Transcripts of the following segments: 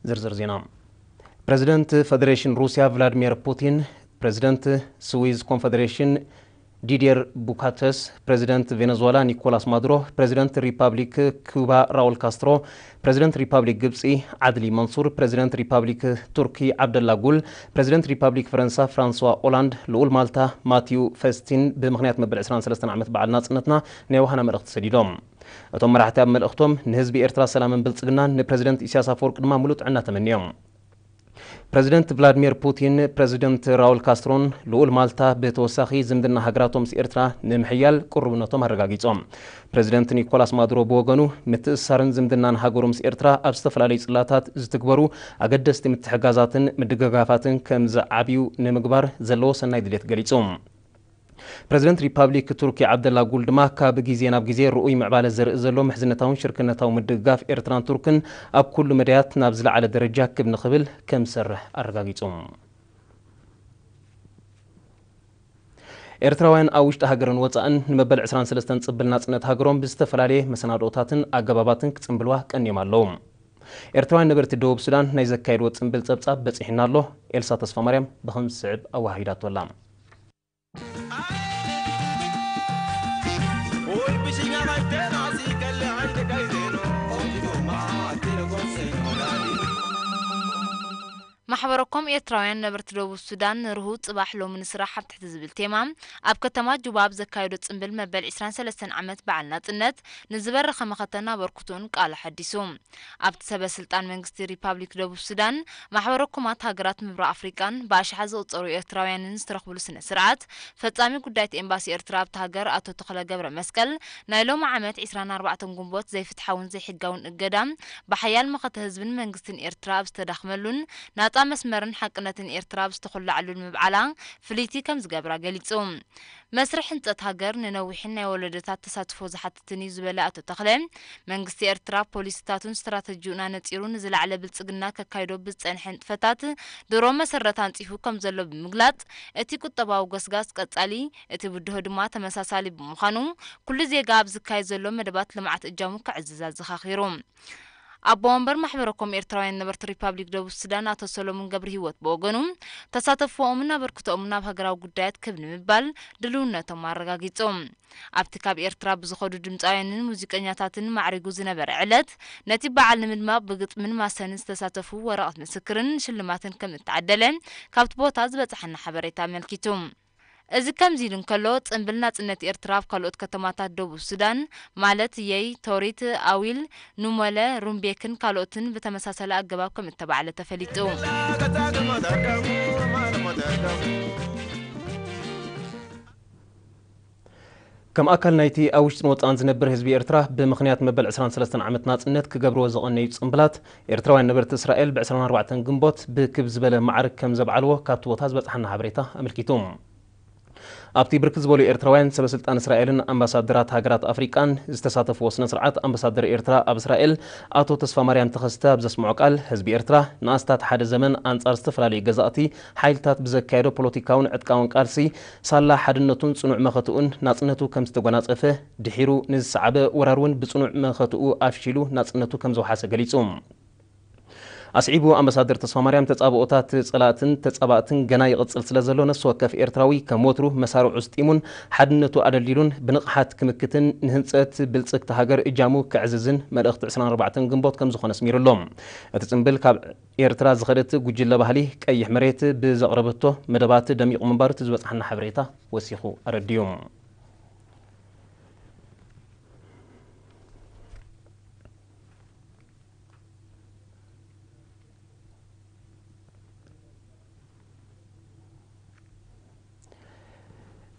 ዝርዝር ዜና። ፕሬዚደንት ፈደሬሽን ሩስያ ቭላድሚር ፑቲን፣ ፕሬዚደንት ስዊዝ ኮንፈደሬሽን ዲዲየር ቡካተስ፣ ፕሬዚደንት ቬነዙዌላ ኒኮላስ ማዱሮ፣ ፕሬዚደንት ሪፐብሊክ ኩባ ራውል ካስትሮ፣ ፕሬዚደንት ሪፐብሊክ ግብፂ ዓድሊ መንሱር፣ ፕሬዚደንት ሪፐብሊክ ቱርኪ ዓብደላ ጉል፣ ፕሬዚደንት ሪፐብሊክ ፈረንሳ ፍራንስዋ ኦላንድ፣ ልኡል ማልታ ማቲዩ ፈስቲን ብምኽንያት መበል ዕስራን ሰለስተን ዓመት በዓል ናፅነትና ናይ ወሃና መልእኽቲ ሰዲዶም። እቶም መራሕቲ ኣብ መልእኽቶም፣ ንህዝቢ ኤርትራ ሰላምን ብልጽግናን፣ ንፕረዚደንት ኢሳያስ ኣፈወርቂ ድማ ምሉእ ጥዕና ተመንዮም። ፕረዚደንት ቭላድሚር ፑቲን፣ ፕረዚደንት ራውል ካስትሮን ልኡል ማልታ ብተወሳኺ ዝምድና ሃገራቶም ምስ ኤርትራ ንምሕያል ቅሩብነቶም ኣረጋጊጾም። ፕረዚደንት ኒኮላስ ማዱሮ ብወገኑ፣ ምትእስሳርን ዝምድናን ሃገሩ ምስ ኤርትራ ኣብ ዝተፈላለዩ ጽላታት ዝትግበሩ ኣገደስቲ ምትሕጋዛትን ምድግጋፋትን ከም ዝዓብዩ ንምግባር ዘለዎ ሰናይ ድሌት ገሊጹ። ፕረዚደንት ሪፓብሊክ ቱርኪ ዓብደላ ጉል ድማ፣ ካብ ግዜ ናብ ግዜ ርኡይ ምዕባለ ዘርኢ ዘሎ ምሕዝነታውን ሽርክነታዊ ምድግጋፍ ኤርትራን ቱርክን ኣብ ኩሉ መዳያት ናብ ዝለዓለ ደረጃ ክብ ንኽብል ከም ዝሰርሕ ኣረጋጊጹ። ኤርትራውያን ኣብ ውሽጢ ሃገርን ወጻእን ንመበል ዕስራን ሰለስተን ጽምብል ናጽነት ሃገሮም ብዝተፈላለየ መሰናድኦታትን ኣገባባትን ክጽምብልዋ ቀንዮም ኣለዉ። ኤርትራውያን ነበርቲ ደቡብ ሱዳን ናይ ዘካየድዎ ጽምብል ጸብጻብ በጺሕና ኣሎ። ኤልሳ ተስፋማርያም ብኸም ዝስዕብ ኣወሃሂዳቶ ኣላ። ማሕበረኮም ኤርትራውያን ነበርቲ ደቡብ ሱዳን ንርሁው ጽባሕ ሎሚ ንስራሕ ኣብ ትሕቲ ዝብል ቴማ ኣብ ከተማ ጁባ ኣብ ዘካየዶ ጽምብል መበል ዕስራን ሰለስተን ዓመት በዓል ናጽነት ንዝበረኸ መኸተን ኣበርክቶን ቃል ኣሐዲሱ። ኣብቲ ሰበ ስልጣን መንግስቲ ሪፓብሊክ ደቡብ ሱዳን፣ ማሕበረኮማት ሃገራት ምብራቕ ኣፍሪቃን ብኣሽሓት ዝቑጸሩ ኤርትራውያንን ዝተረኽብሉ ስነ ስርዓት፣ ፈጻሚ ጉዳይት ኤምባሲ ኤርትራ ኣብታ ሃገር ኣቶ ተኽለ ገብረ መስቀል፣ ናይ ሎሚ ዓመት ዕስራን ኣርባዕተን ግንቦት ዘይፍትሓውን ዘይሕጋውን እገዳ ብሓያል መኸተ ህዝብን መንግስትን ኤርትራ ኣብ ዝተዳኽመሉን ናጻ መስመርን ሓቅነትን ኤርትራ ኣብ ዝተኹላዓሉን ምብዓላ ፍልይቲ ከም ዝገብራ ገሊጹ። መስርሕ ህንጸት ሃገር ንነዊሕን ናይ ወለዶታት ተሳትፎ ዝሓትትን እዩ ዝበለ ኣቶ ተኽለ፣ መንግስቲ ኤርትራ ፖሊሲታቱን ስትራተጂኡን ኣነጺሩ ንዝለዓለ ብልጽግና ከካይዶ ብዝጸንሐ ንጥፈታት ድሮ መሰረት ኣንጺፉ ከም ዘሎ ብምግላጽ፣ እቲ ቁጠባዊ ገስጋስ ቀጻሊ፣ እቲ ብድሆ ድማ ተመሳሳሊ ብምዃኑ፣ ኩሉ ዜጋ ኣብ ዝካየድ ዘሎ መደባት ልምዓት እጃሙ ከዕዝዝ ኣዘኻኺሩ። ኣቦ ወንበር ማሕበረኮም ኤርትራውያን ነበርቲ ሪፓብሊክ ደቡብ ሱዳን ኣቶ ሰሎሞን ገብረሂወት ብወገኑ፣ ተሳተፍኦምን ኣበርክቶኦምን ኣብ ሃገራዊ ጉዳያት ክብ ንምባል ድልውነቶም ኣረጋጊጾም። ኣብቲ ካብ ኤርትራ ብዝኸዱ ድምጻውያንን ሙዚቀኛታትን ማዕሪጉ ዝነበረ ዕለት፣ ነቲ በዓል ንምድማቕ ብግጥምን ማሰንን ዝተሳተፉ ወረቐት ምስክርን ሽልማትን ከም እተዓደለ ካብቲ ቦታ ዝበጽሓና ሓበሬታ ኣመልኪቱ። እዚ ከምዚ ኢሉ እንከሎ፣ ጽምብል ናጽነት ኤርትራ ኣብ ካልኦት ከተማታት ደቡብ ሱዳን፣ ማለት የይ፣ ቶሪት፣ ኣዊል፣ ኑሞለ፣ ሩምቤክን ካልኦትን ብተመሳሳሊ ኣገባብ ከም እተባዕለ ተፈሊጡ። ከም ኣካል ናይቲ ኣብ ውሽጥን ወጻእን ዝነብር ህዝቢ ኤርትራ፣ ብምኽንያት መበል ዕስራን ሰለስተን ዓመት ናጽነት ክገብርዎ ዝቐነዩ ጽምብላት፣ ኤርትራውያን ነበርቲ እስራኤል ብ ዕስራን ኣርባዕተን ግንቦት ብክብ ዝበለ ማዕርግ ከም ዘብዓልዎ ካብቲ ቦታ ዝበጽሓና ሓበሬታ ኣመልኪቱ። ኣብቲ ብርክት ዝበሉ ኤርትራውያን ሰበ ስልጣን እስራኤልን ኣምባሳደራት ሃገራት ኣፍሪቃን ዝተሳተፍዎ ስነ ስርዓት፣ ኣምባሳደር ኤርትራ ኣብ እስራኤል ኣቶ ተስፋማርያም ተኸስተ ኣብ ዘስምዖ ቃል፣ ህዝቢ ኤርትራ ንኣስታት ሓደ ዘመን ኣንጻር ዝተፈላለዩ ገዛእቲ ሓይልታት ብዘካየዶ ፖለቲካውን ዕጥቃውን ቃልሲ፣ ሳላ ሓድነቱን ጽኑዕ መኸትኡን ናጽነቱ ከም ዝተጎናጸፈ፣ ድሒሩ ንዝሰዓበ ወራር እውን ብጽኑዕ መኸትኡ ኣፍሺሉ ናጽነቱ ከም ዘውሓሰ ገሊጹ። ኣስዒቡ ኣምባሳደር ተስፋማርያም፣ ተጻብኦታት ጸላእትን ተጻባእትን ገና ይቕጽል ስለ ዘሎ፣ ነፍሲ ወከፍ ኤርትራዊ ከም ወትሩ መሳርዑ ስጢሙን ሓድነቱ ኣደልዲሉን ብንቕሓት ክምክትን ንህንጸት ብልጽግቲ ሃገር እጃሙ ከዕዝዝን መልእኽቲ ዕስራን ኣርባዕተን ግንቦት ከም ዝኾነ ኣስሚሩ ኣሎ። እቲ ጽምብል ካብ ኤርትራ ዝኸደት ጉጅለ ባህሊ ቀይሕ መሬት ብዘቕረበቶ መደባት ደሚቑ ምንባሩ እቲ ዝበጽሓና ሓበሬታ ወሲኹ ኣረዲኡ።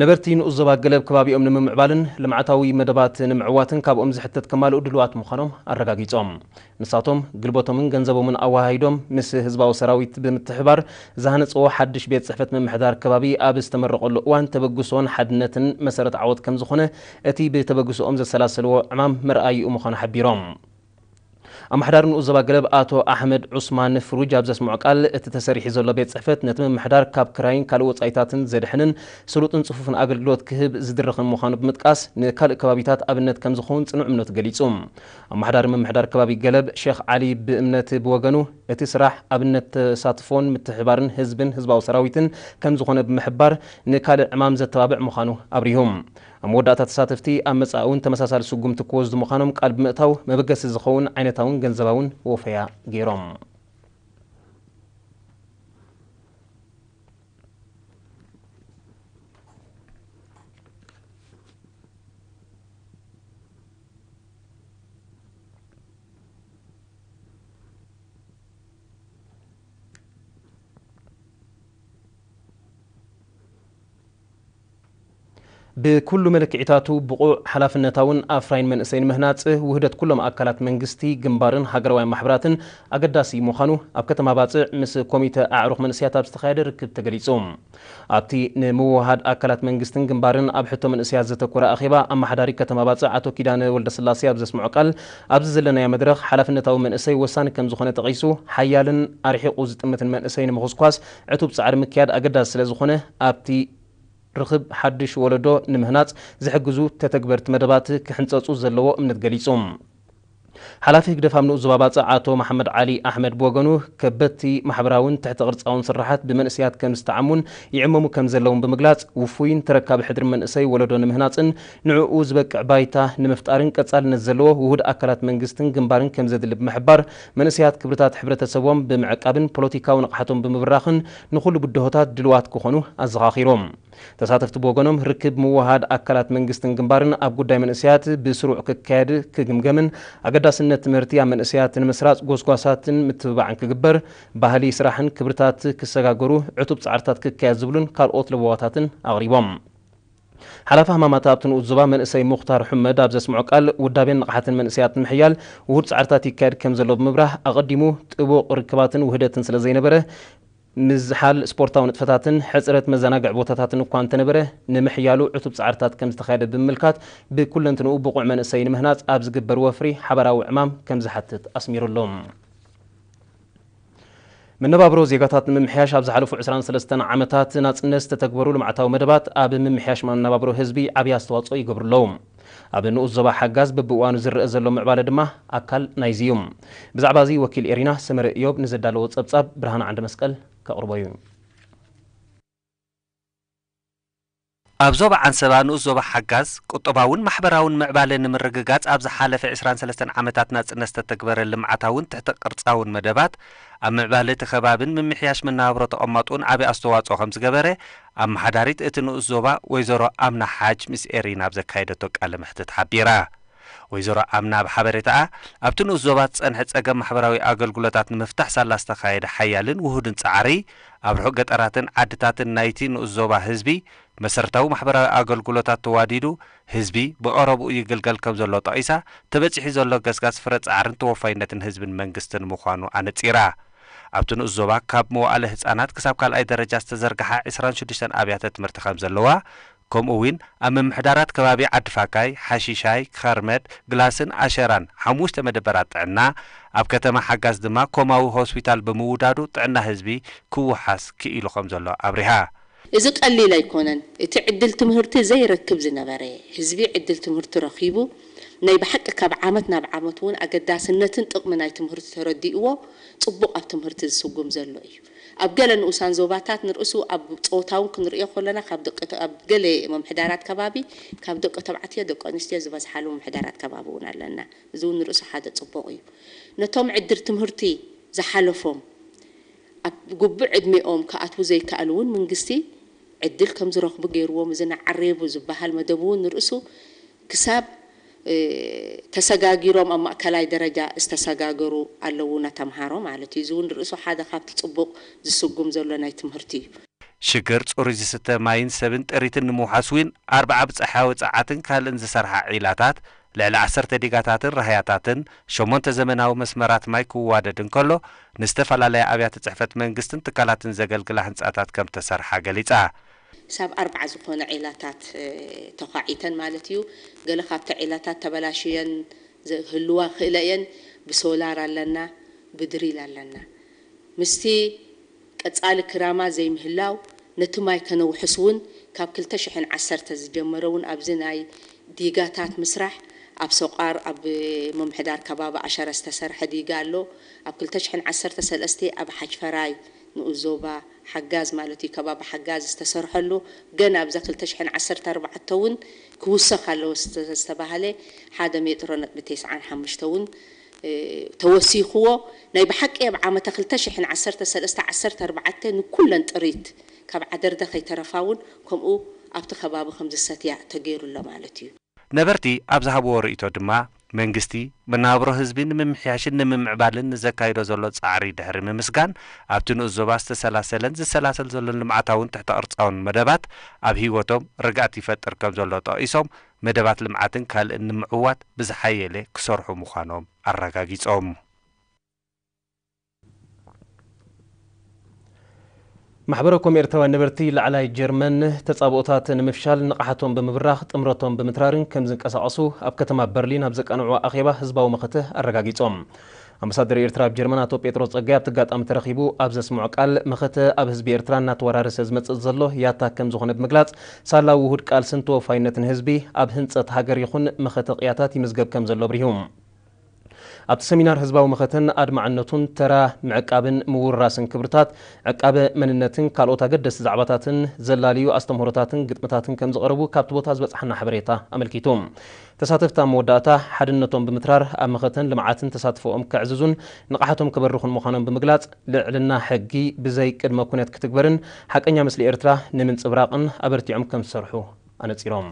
ነበርቲ ንኡስ ዞባ ገለብ ከባቢኦም ንምምዕባልን ልምዓታዊ መደባት ንምዕዋትን ካብኦም ዝሕተት ከማልኡ ድሉዋት ምዃኖም ኣረጋጊጾም። ንሳቶም ግልበቶምን ገንዘቦምን ኣወሃሂዶም ምስ ህዝባዊ ሰራዊት ብምትሕባር ዝሃነጽዎ ሓድሽ ቤት ጽሕፈት ምምሕዳር ከባቢ ኣብ ዝተመረቐሉ እዋን ተበግሶን ሓድነትን መሰረት ዓወት ከም ዝኾነ እቲ ብተበግሶኦም ዘሰላሰልዎ ዕማም መርኣይኡ ምዃኑ ሓቢሮም። ኣመሓዳሪ ንኡስ ዞባ ገለብ ኣቶ ኣሕመድ ዑስማን ፍሩጅ ኣብ ዘስምዖ ቃል፣ እቲ ተሰሪሑ ዘሎ ቤት ጽሕፈት ነቲ ምምሕዳር ካብ ክራይን ካልእ ወጻኢታትን ዘድሕንን ስሉጥን ጽፉፍን ኣገልግሎት ክህብ ዝድርኽን ምዃኑ ብምጥቃስ፣ ንካልእ ከባቢታት ኣብነት ከም ዝኸውን ጽኑዕ እምነቱ ገሊጹ። ኣመሓዳሪ ምምሕዳር ከባቢ ገለብ ሼኽ ዓሊ ብእምነት ብወገኑ፣ እቲ ስራሕ ኣብነት ተሳትፎን ምትሕባርን ህዝብን ህዝባዊ ሰራዊትን ከም ዝኾነ ብምሕባር፣ ንካልእ ዕማም ዘተባብዕ ምዃኑ ኣብሪሁ። ኣብ መወዳእታ ተሳተፍቲ ኣብ መጻኢ እውን ተመሳሳሊ ስጉምቲ ክወስዱ ምዃኖም ቃል ብምእታው፣ መበገሲ ዝኸውን ዓይነታውን ገንዘባውን ወፈያ ገይሮም። ብኩሉ መለክዒታቱ ብቑዕ፣ ሓላፍነታውን ኣፍራይን መንእሰይ ንምህናጽ፣ ውህደት ኩሎም ኣካላት መንግስቲ፣ ግንባርን ሃገራውያን ማሕበራትን ኣገዳሲ ምዃኑ ኣብ ከተማ ባጽዕ ምስ ኮሚተ ኣዕሩኽ መንእሰያት ኣብ ዝተኻየደ ርክብ ተገሊጹ። ኣብቲ ንምውህሃድ ኣካላት መንግስትን ግንባርን ኣብ ሕቶ መንእሰያት ዘተኮረ ኣኼባ፣ ኣመሓዳሪ ከተማ ባጽዕ ኣቶ ኪዳነ ወልደስላሴ ኣብ ዘስምዖ ቃል፣ ኣብዚ ዘለናዮ መድረኽ ሓላፍነታዊ መንእሰይ ወሳኒ ከም ዝኾነ ጠቒሱ፣ ሓያልን ኣርሒቑ ዝጥምትን መንእሰይ ንምኹስኳስ ዕቱብ ጻዕሪ ምክያድ ኣገዳሲ ስለ ዝኾነ፣ ኣብቲ ርኽብ ሓድሽ ወለዶ ንምህናጽ ዝሕግዙ ተተግበርቲ መደባት ክሕንጸጹ ዘለዎ እምነት ገሊጹ። ሓላፊ ህግደፍ ኣብ ንኡስ ዞባ ባጽዕ ኣቶ መሓመድ ዓሊ ኣሕመድ ብወገኑ፣ ከበድቲ ማሕበራውን ትሕተ ቅርጻውን ስርሓት ብመንእሰያት ከም ዝተዓሙን ይዕመሙ ከም ዘለውን ብምግላጽ፣ ውፉይን ተረካቢ ሕድሪ መንእሰይ ወለዶ ንምህናጽን ንዕኡ ዝበቅዕ ባይታ ንምፍጣርን ቀጻልነት ዘለዎ ውሁድ ኣካላት መንግስትን ግንባርን ከም ዘድሊ ብምሕባር፣ መንእሰያት ክብርታት ሕብረተሰቦም ብምዕቃብን ፖለቲካዊ ንቕሓቶም ብምብራኽን ንኹሉ ብድሆታት ድልዋት ክኾኑ ኣዘኻኺሮም። ተሳተፍቲ ብወገኖም፣ ርክብ ምውሃድ ኣካላት መንግስትን ግንባርን ኣብ ጉዳይ መንእሰያት ብስሩዕ ክካየድ ክግምገምን ኣገዳስነት ትምህርቲ ኣብ መንእሰያት ንምስራጽ ጎስጓሳትን ምትብባዕን ክግበር፣ ባህሊ ስራሕን ክብርታት ክሰጋገሩ ዕቱብ ጻዕርታት ክካየድ ዝብሉን ካልኦት ለበዋታትን ኣቕሪቦም። ሓላፊ ሃማማት ኣብቲ ንኡስ ዞባ መንእሰይ ሙኽታር ሑመድ ኣብ ዘስምዖ ቃል፣ ውዳቤን ንቕሓትን መንእሰያት ንምሕያል ውሁድ ጻዕርታት ይካየድ ከም ዘሎ ብምብራህ፣ ኣቐዲሙ ጥቡቕ ርክባትን ውህደትን ስለ ዘይነበረ፣ ምዝሓል ስፖርታዊ ንጥፈታትን ሕጽረት መዘናግዒ ቦታታትን እኳ እንተነበረ፣ ንምሕያሉ ዕቱብ ጻዕርታት ከም ዝተኻየደ ብምምልካት፣ ብኩለንትንኡ ብቑዕ መንእሰይ ንምህናጽ ኣብ ዝግበር ወፍሪ ሓባራዊ ዕማም ከም ዝሓትት ኣስሚሩሉ። መነባብሮ ዜጋታት ንምምሕያሽ ኣብ ዝሓለፉ ዕስራን ሰለስተን ዓመታት ናጽነት ዝተተግበሩ ልምዓታዊ መደባት ኣብ ምምሕያሽ መነባብሮ ህዝቢ ዓብዪ ኣስተዋጽኦ ይገብሩ ኣለዉ። ኣብ ንኡስ ዞባ ሓጋዝ በብእዋኑ ዝረአ ዘሎ ምዕባለ ድማ ኣካል ናይዚ እዩ። ብዛዕባ እዚ ወኪል ኤሪና ሰመረ እዮብ ንዘዳለዎ ጸብጻብ ብርሃነ ዓንደ መስቀል ከቕርቦ እዩ። ኣብ ዞባ ዓንሰባ ንኡስ ዞባ ሓጋዝ ቁጠባውን ማሕበራውን ምዕባለ ንምርግጋጽ ኣብ ዝሓለፈ ዕስራን ሰለስተን ዓመታት ናጽነት ዝተተግበረ ልምዓታውን ትሕተ ቅርጻውን መደባት ኣብ ምዕባለ እቲ ከባብን ምምሕያሽ መነባብሮ ተቐማጦን ዓቢ ኣስተዋጽኦ ከም ዝገበረ ኣመሓዳሪት እቲ ንኡስ ዞባ ወይዘሮ ኣምና ሓጅ ምስ ኤሪና ኣብ ዘካየደቶ ቃለ መሕትት ሓቢራ። ወይዘሮ ኣምና ኣብ ሓበሬታኣ፣ ኣብቲ ንኡስ ዞባ ዝጸንሐ ጸገም ማሕበራዊ ኣገልግሎታት ንምፍታሕ ሳላ ዝተኻየደ ሓያልን ውሁድን ጻዕሪ፣ ኣብ ርሑቕ ገጠራትን ዓድታትን ናይቲ ንኡስ ዞባ ህዝቢ መሰረታዊ ማሕበራዊ ኣገልግሎታት ተዋዲዱ፣ ህዝቢ ብቐረብኡ ይግልገል ከም ዘሎ ጠቒሳ፣ ተበጺሑ ዘሎ ገስጋስ ፍረ ጻዕርን ተወፋይነትን ህዝብን መንግስትን ምዃኑ ኣነጺራ። ኣብቲ ንኡስ ዞባ ካብ መዋእለ ህጻናት ክሳብ ካልኣይ ደረጃ ዝተዘርግሓ ዕስራን ሽዱሽተን ኣብያተ ትምህርቲ ከም ዘለዋ፣ ከምኡ እውን ኣብ ምምሕዳራት ከባቢ ዓዲ ፋካይ፣ ሓሺሻይ፣ ከርመድ፣ ግላስን ኣሸራን ሓሙሽተ መደበራት ጥዕና፣ ኣብ ከተማ ሓጋዝ ድማ ኮማዊ ሆስፒታል ብምውዳዱ ጥዕና ህዝቢ ክውሓስ ክኢሉ ከም ዘሎ ኣብሪሃ። እዚ ቀሊል ኣይኮነን። እቲ ዕድል ትምህርቲ ዘይረክብ ዝነበረ ህዝቢ ዕድል ትምህርቲ ረኺቡ፣ ናይ ብሓቂ ካብ ዓመት ናብ ዓመት እውን ኣገዳስነትን ጥቕሚ ናይ ትምህርቲ ተረዲእዎ፣ ጽቡቕ ኣብ ትምህርቲ ዝስጉም ዘሎ እዩ። ኣብ ገለ ንኡሳን ዞባታት ንርእሱ ኣብ ጾታ እውን ክንርእዮ ከለና፣ ካብ ደቂ ተ-፣ ኣብ ገለ ምምሕዳራት ከባቢ፣ ካብ ደቂ ተባዕትዮ ደቂ ኣንስትዮ ዝበዝሓሉ ምምሕዳራት ከባቢ እውን ኣለና። እዚ እውን ንርእሱ ሓደ ጽቡቕ እዩ። ነቶም ዕድል ትምህርቲ ዝሓለፎም፣ ኣብ ግቡእ ዕድሜኦም ክኣትዉ ዘይከኣሉ እውን መንግስቲ ዕድል ከም ዝረኽቡ ገይርዎም። እዚ ንዓሬቡ ዝበሃል መደብ እውን ንርእሱ ክሳብ፣ እ፣ ተሰጋጊሮም ኣብ ማእከላይ ደረጃ ዝተሰጋገሩ ኣለዉ፣ እናተምሃሮ ማለት እዩ። እዚ እውን ንርእሱ ሓደ ካብቲ ጽቡቕ ዝስጉም ዘሎ ናይ ትምህርቲ እዩ። ሽግር ጽሩይ ዝስተ ማይን ሰብን ጥሪትን ንምውሓስ እውን ኣርብዓ ብጻሕያዊ ጸዓትን ካልእን ዝሰርሓ ዒላታት፣ ልዕሊ ዓሰርተ ዲጋታትን ራህያታትን፣ ሸሞንተ ዘመናዊ መስመራት ማይ ክዋደድ እንከሎ፣ ንዝተፈላለያ ኣብያተ ጽሕፈት መንግስትን ትካላትን ዘገልግላ ህንጻታት ከም ተሰርሓ ገሊጻ። ክሳብ ኣርብዓ ዝኾነ ዒላታት፣ እ፣ ተዃዒተን ማለት እዩ። ገለ ካብቲ ዒላታት ተበላሽየን ዝህልዋ ክእለ እየን። ብሶላር ኣለና፣ ብድሪል ኣለና። ምስቲ ቀጻሊ ክራማት ዘይምህላው፣ ነቲ ማይ ከነውሕስ እውን ካብ ክልተ ሽሕን ዓሰርተ ዝጀመረ እውን ኣብዚ ናይ ዲጋታት ምስራሕ ኣብ ሰቋር ኣብ ምምሕዳር ከባቢ ኣሸረ ዝተሰርሐ ዲጋ ኣሎ። ኣብ ክልተ ሽሕን ዓሰርተ ሰለስተ ኣብ ሓጅፈራይ ንኡስ ዞባ ሓጋዝ ማለት እዩ፣ ከባቢ ሓጋዝ ዝተሰርሐሉ፣ ገና ኣብዛ ክልተ ሽሕን ዓሰርተ ኣርባዕተ እውን ክውሰኽ ኣለዎ ዝተ-፣ ዝተባህለ ሓደ ሜትሮ ነጥቢ ተስዓን ሓሙሽተ እውን፣ እ፣ ተወሲኽዎ። ናይ ብሓቂ ኣብ ዓመተ ክልተ ሽሕን ዓሰርተ ሰለስተ ዓሰርተ ኣርባዕተ ንኩለን ጥሪት ካብ ዓደርደ ከይተረፋ እውን ከምኡ ኣብቲ ከባቢ ከም ዝሰትያ ተገይሩ ኣሎ ማለት እዩ። ነበርቲ ኣብ ዝሃብዎ ርእይቶ ድማ፣ መንግስቲ መነባብሮ ህዝቢ ንምምሕያሽን ንምምዕባልን ንዘካይዶ ዘሎ ጻዕሪ ድሕሪ ምምስጋን፣ ኣብቲ ንኡስ ዞባ ዝተሰላሰለን ዝሰላሰል ዘሎን ልምዓታውን ትሕተ ቅርጻውን መደባት ኣብ ህይወቶም ርግኣት ይፈጥር ከም ዘሎ ጠቒሶም፣ መደባት ልምዓትን ካልእን ንምዕዋት ብዝሓየለ ክሰርሑ ምዃኖም ኣረጋጊጾም። ማሕበረ ኮም ኤርትራውያን ነበርቲ ላዕላይ ጀርመን ተጻብኦታት ንምፍሻል ንቕሓቶም ብምብራኽ ጥምረቶም ብምትራርን ከም ዝንቀሳቐሱ ኣብ ከተማ በርሊን ኣብ ዘቃንዕዎ ኣኼባ ህዝባዊ መኸተ ኣረጋጊጾም። ኣምባሳደር ኤርትራ ኣብ ጀርመን ኣቶ ጴጥሮስ ጸጋይ ኣብቲ ኣጋጣሚ ተረኺቡ ኣብ ዘስምዖ ቃል፣ መኸተ ኣብ ህዝቢ ኤርትራ እናተወራረሰ ዝመጽእ ዘሎ ያታ ከም ዝኾነ ብምግላጽ፣ ሳላ ውሁድ ቃልስን ተወፋይነትን ህዝቢ ኣብ ህንጸት ሃገር ይኹን መኸተ ቅያታት ይምዝገብ ከም ዘሎ ኣብሪሁ። ኣብቲ ሰሚናር ህዝባዊ መኸተን ኣድማዕነቱን ተራ ምዕቃብን ምውርራስን ክብርታት ዕቃበ መንነትን ካልኦት ኣገደስቲ ዛዕባታትን ዘላልዩ ኣስተምህሮታትን ግጥምታትን ከም ዝቐረቡ ካብቲ ቦታ ዝበጽሓና ሓበሬታ ኣመልኪቱ። ተሳተፍቲ ኣብ መወዳእታ ሓድነቶም ብምትራር ኣብ መኸተን ልምዓትን ተሳትፎኦም ከዕዝዙን ንቕሓቶም ከበርኹን ምዃኖም ብምግላጽ፣ ልዕልና ሕጊ ብዘይ ቅድመ ኩነት ክትግበርን ሓቀኛ ምስሊ ኤርትራ ንምንጽብራቕን ኣበርቲዖም ከም ዝሰርሑ ኣነጺሮም።